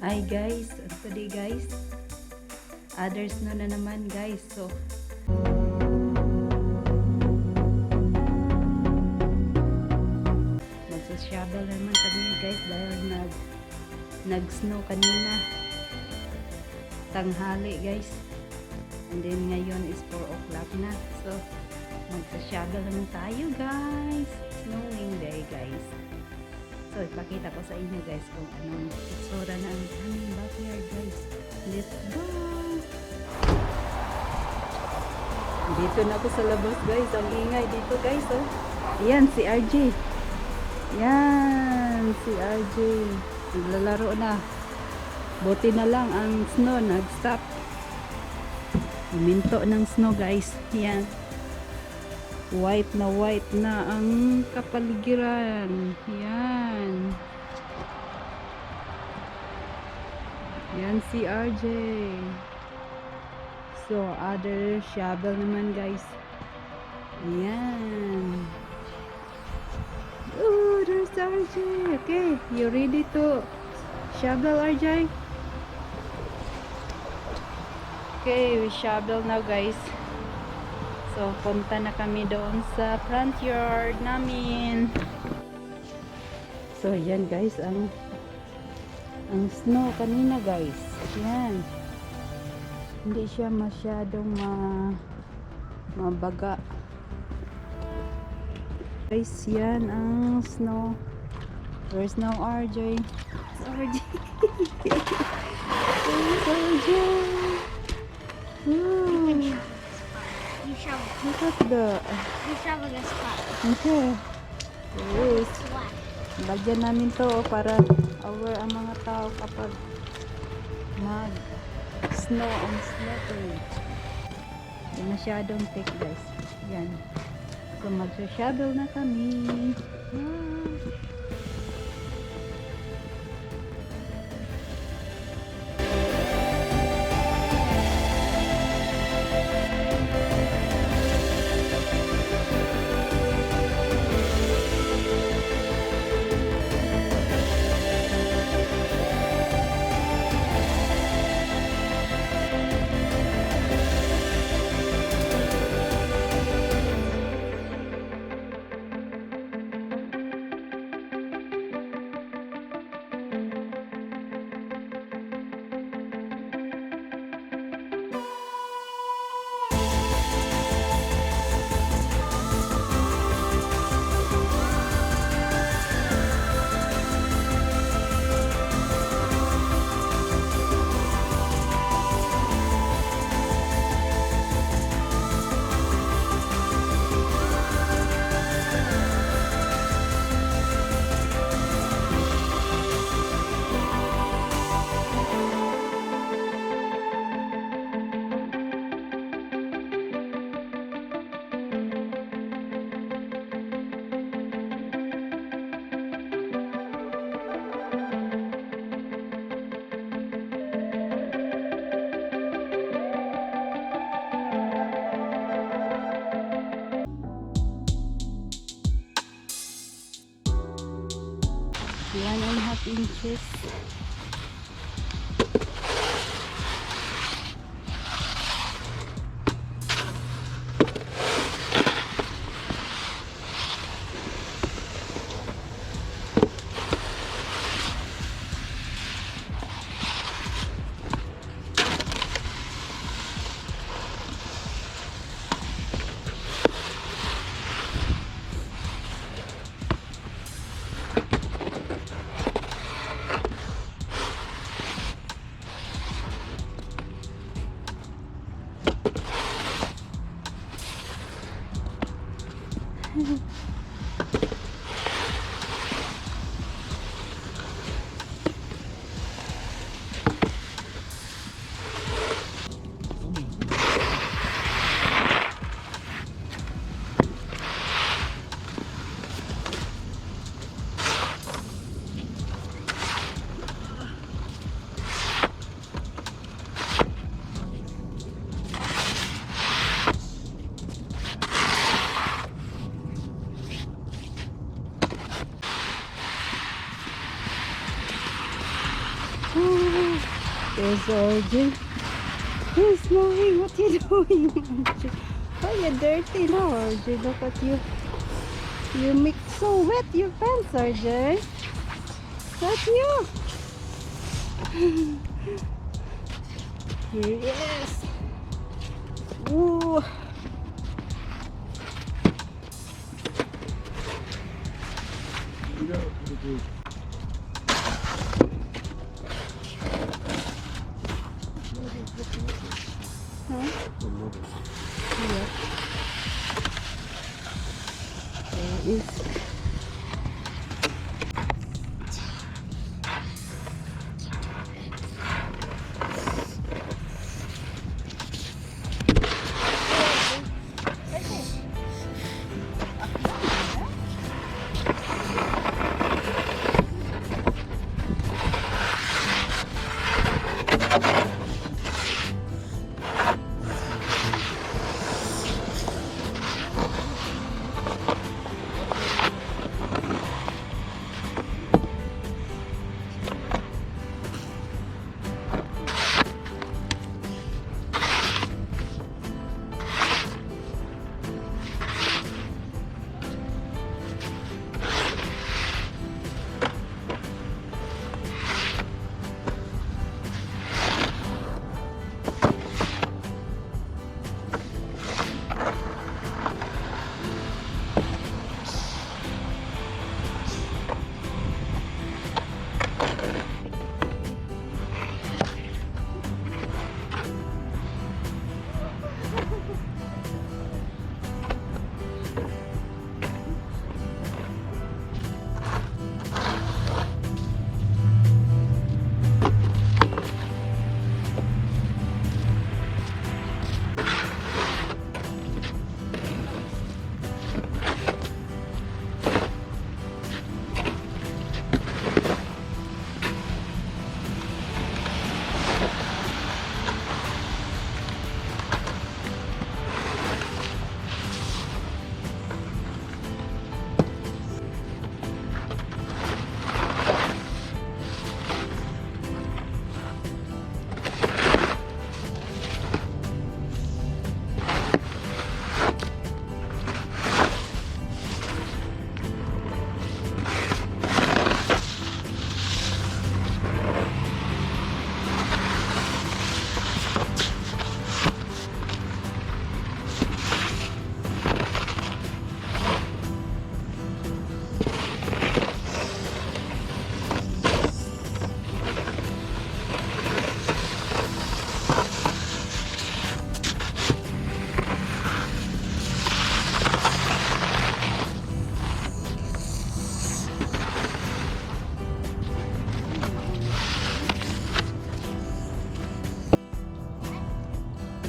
Hi guys, today guys, others no na naman guys. So magsasyabal naman kami guys dahil nag-snow kanina tanghali guys. And then ngayon is 4 o'clock na. So magsasyabal naman tayo guys. Snowing day guys. So, ipakita ko sa inyo guys kung anong itsura na ang aming backyard guys. Let's go! Dito na ako sa labas guys. Ang ingay dito guys. Oh. Ayan, si RJ. Yan, si RJ. Naglalaro na. Buti na lang ang snow nag-stop. Minto ng snow guys. Yan. White na ang kapaligiran. Yan. Yan si RJ. So, other shovel naman guys. Yan. Oh, there's RJ. Okay, you ready to shovel, RJ? Okay, we shovel now guys. So, punta na kami doon sa front yard namin. So, yan guys, ang snow kanina guys. Yan. Hindi siya masyadong mabaga. Guys, yan ang snow. Where's now RJ? It's RJ. It's RJ. Ooh. You shovel. Look at that. You shovel the spot. Okay. Yes. What? Lagyan namin to para aware ang mga tao kapag mag-snow on slippery. Hindi masyadong thick guys. Yan. So mag-shovel na kami. Yan ang half inches. There's RJ. It's snowing. What you doing? Oh, you're dirty now, RJ. Look at you. You make so wet your pants, RJ. That's you. Here he is. Ooh. Huh? Yeah. There is.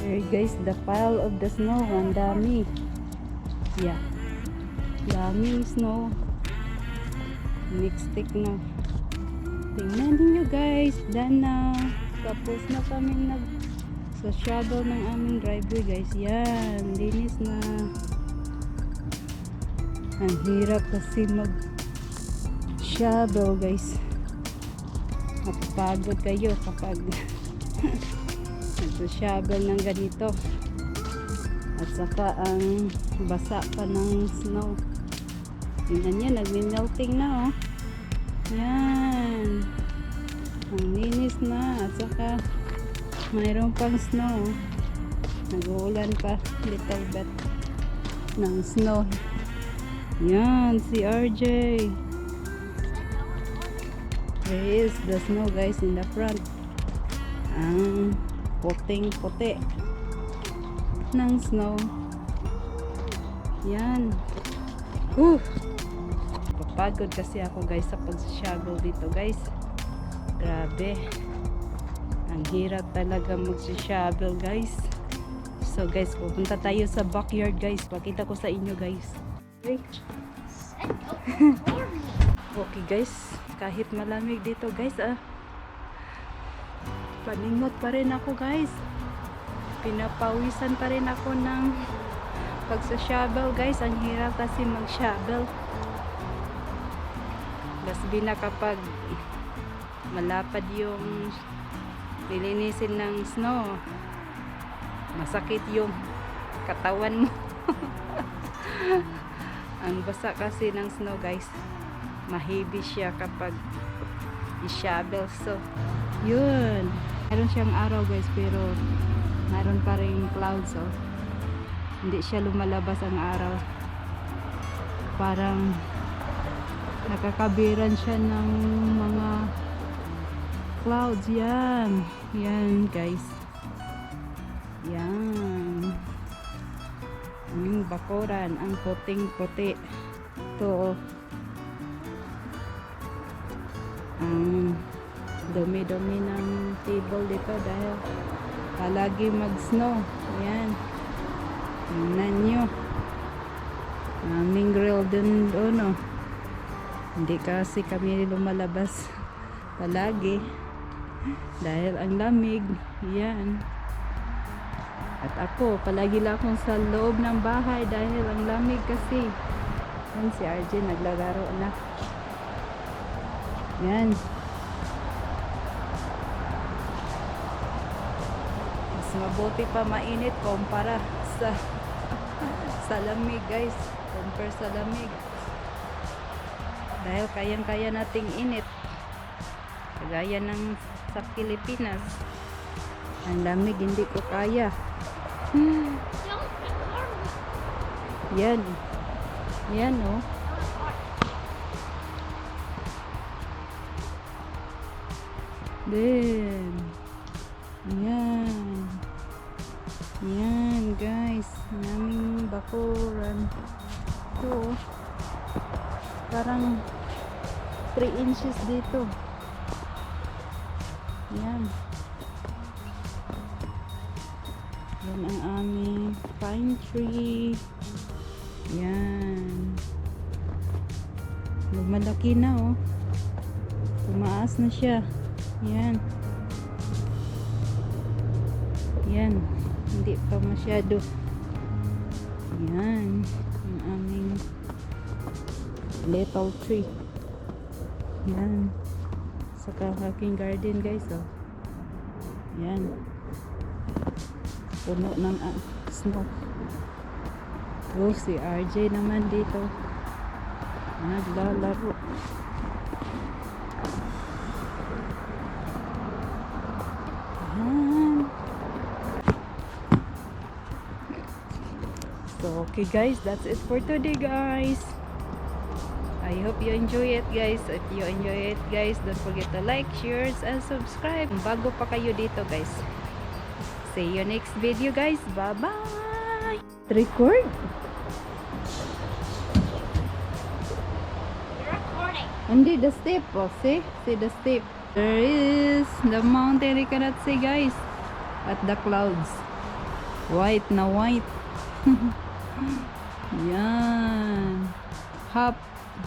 There guys, the pile of the snow. Ang dami. Yeah. Daming snow. Mixed stick na. Tingnan niyo guys. Done na. Tapos na kami sa shovel ng aming driveway guys. Yan. Linis na. Ang hirap kasi shovel guys. Mapapagod kayo kapag shovel ng ganito at saka ang basa pa ng snow. Tingnan nyo, nagme-melting na oh. Yan, ang linis na at saka mayroon pang snow. Nag-uulan pa little bit ng snow. Yan, si RJ. There is the snow guys in the front. Ang puting-puti ng snow. Yan. Papagod kasi ako guys sa pag-shovel dito guys. Grabe. Ang hirap talaga mag-shovel guys. So guys, pupunta tayo sa backyard guys. Pakita ko sa inyo guys. Okay, okay guys. Kahit malamig dito guys paningot pa rin ako guys. Pinapawisan pa rin ako ng pagsa-shovel guys. Ang hirap kasi mag-shovel. Gasbi na kapag malapad yung lilinisin ng snow. Masakit yung katawan mo. Ang basa kasi ng snow guys, mahibi siya kapag i-shovel. So yun, meron siyang araw guys, pero meron pa rin clouds. So hindi siya lumalabas ang araw, parang nakakabiran siya ng mga clouds. Yan guys, yan yung bakuran, ang puting puti. Ito ang dumi-dumi ng table dito dahil palagi mag-snow. Yan, tingnan nyo, aming grill dun doon. Hindi kasi kami lumalabas palagi dahil ang lamig. Yan. At ako, palagi lang akong sa loob ng bahay dahil ang lamig kasi. Yan, si RJ naglalaro na. Yan. Mas mabuti pa mainit kumpara sa lamig guys. Compare sa lamig. Dahil kayang-kaya nating init. Kagaya ng sa Pilipinas. Ang lamig hindi ko kaya. Yan. Yan oh. Then. Yan. Yan guys. Naming bakuran. Ito oh. Parang 3 inches dito. Yan. Yan ang aming pine tree. Yan. Lumalaki na oh. Tumaas na siya. Yan. Yan. Hindi pa masyado. Yan. Ang aming little tree. Yan. Saka aking garden guys oh. Yan. Puno ng snow. Oh, si RJ naman dito naglalaro. Yan. So okay guys, that's it for today guys. I hope you enjoy it guys. If you enjoy it guys, don't forget to like, share, and subscribe. Bago pa kayo dito guys. See you next video guys. Bye bye. Record. You're recording. Hindi, the step. Oh, see the step. There is the mountain you cannot see guys. At the clouds. White na white. Yan. Half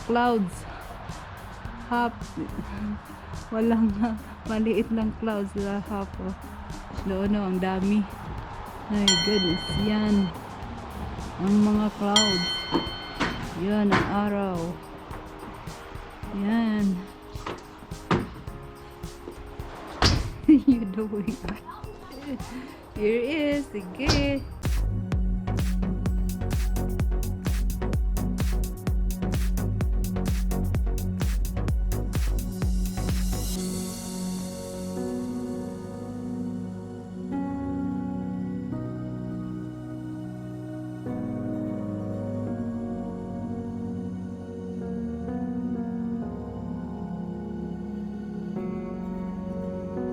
clouds. Half. Walang maliit lang clouds. Half. Oh. Doon ang dami. My goodness. Yan. Ang mga clouds. Yan ang araw. Yan. You doing? Here is. Sige.